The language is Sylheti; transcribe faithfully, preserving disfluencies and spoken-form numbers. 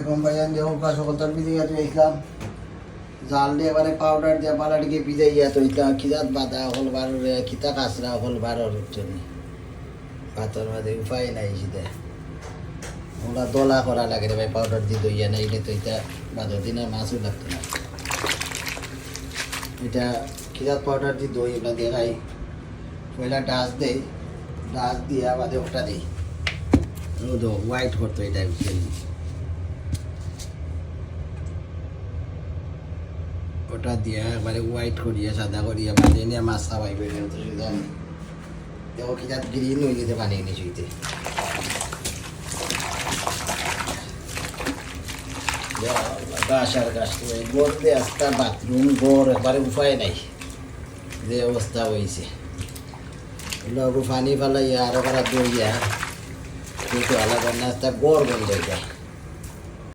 এখন ভাইয়ান যে হোক, সকল তার ভিজে গেছে ইসলাম। জাল দিয়া এবারে পাউডার দিয়া বালাটিকে ভিজাইয়া তো ইসলাম, কিজাত বাদা অকল বারর, কিতা কাঁচরা অকল বারর, বুঝছো নি? ভাতর মাঝে উপায় নাই, সিধা ওগুলা দলা করা লাগে রে ভাই, পাউডার দি ধইয়া না, ইলে তো ইতা বাদর দিন আর মাছও লাগতো না। ইটা কিজাত পাউডার দি ধই, ওগুলা দেখাই। পয়লা ডাস দেই, ডাস দিয়া বাদে ওটা দেই। ও তো হোয়াইট করতো ইটা, বুঝছো নি? ওটা দিয়া একবারে হোয়াইট করিয়া, সাদা করিয়া, বাদে নিয়া মাছ খাওয়াই বেরিয়ে তো সুবিধা নেই। দেখো কিজাত গ্রিন হয়ে গেছে পানি নিচুইতে। বাসার কাছ থেকে ঘর দে আস্তা বাথরুম ঘর একবারে উপায় নাই, যে অবস্থা হয়েছে। লঘু পানি ফালাইয়া আরো করা দইয়া কিন্তু আলাদা নাস্তা ঘর বন্ধ হয়ে যায়।